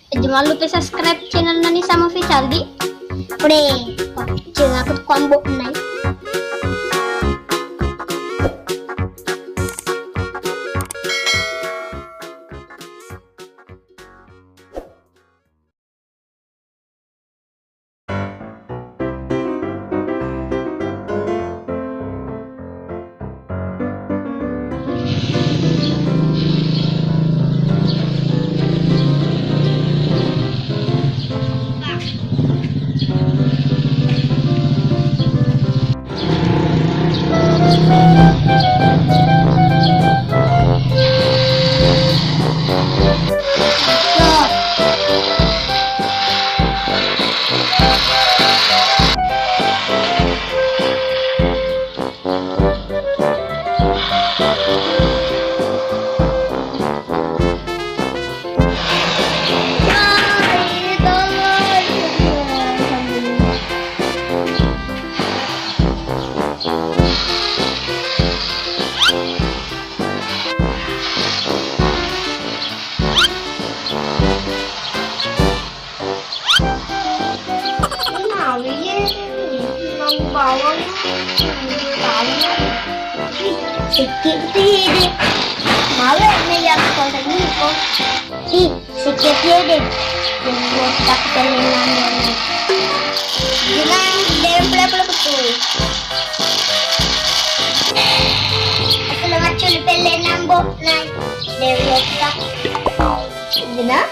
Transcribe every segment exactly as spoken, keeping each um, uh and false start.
Aja mallupai subscribe channel Nani sama Official di. Udah, ceng aku tuh kombok nai. Sikit pede. Mawe ne ya kau tadi kau. Ih, sikit pede. Yang buat tak terlalu. Jangan dempel pula betul. Aku lewat culu pele nambok nai. Dewata. Gina?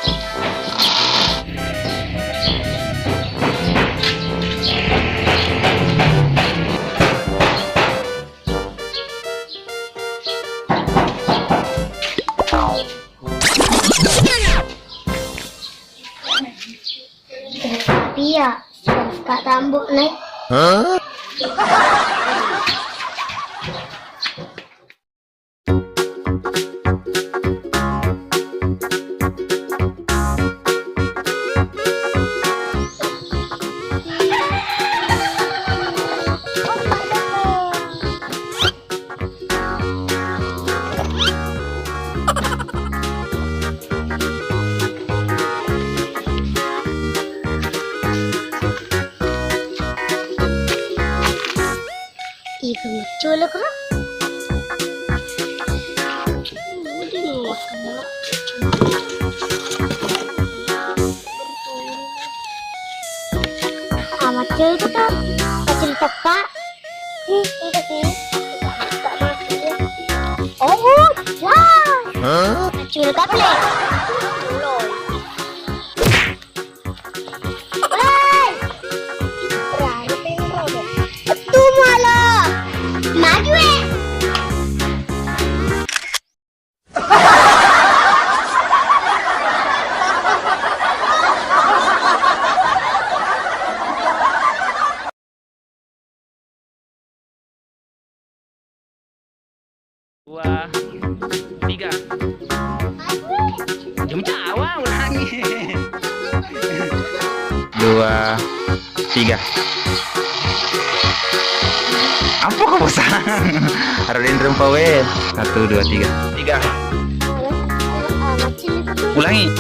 Tapi ya, suka tambok nai. Iko maccolok ro. Ah, maccolok to. Maccolok tokka. Hmm, enggak sih. Enggak mati dia. Oh, wah. Hah? Maccolok apa le? Woi! Berani pengen robek. Betul malah. Maju, eh. Dua, tiga. Jam cawa ulangi. Dua, tiga. Apa kau pasang? Harus dendrem pawe. Satu, dua, tiga. Tiga. Ulangi.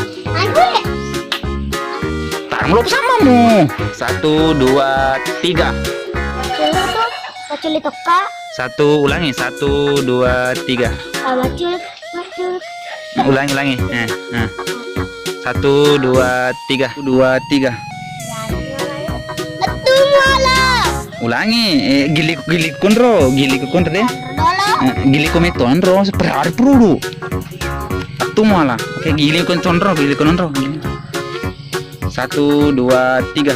Tarung lo samamu. Satu, dua, tiga. Macul itu, macul itu, Kak. Satu, ulangi. Satu, dua, tiga. Ah, macul, macul. Ulangi, ulangi. Eh, eh. Satu, dua, tiga. Satu, dua, tiga. Betul, malah. Ulangi. Eh, gili, gili konro, gili konro deh. Dolo. Eh, gili kometon ro, seperti hari perlu. Satu malah. Oke, gili konro, gili konro. Satu, dua, tiga.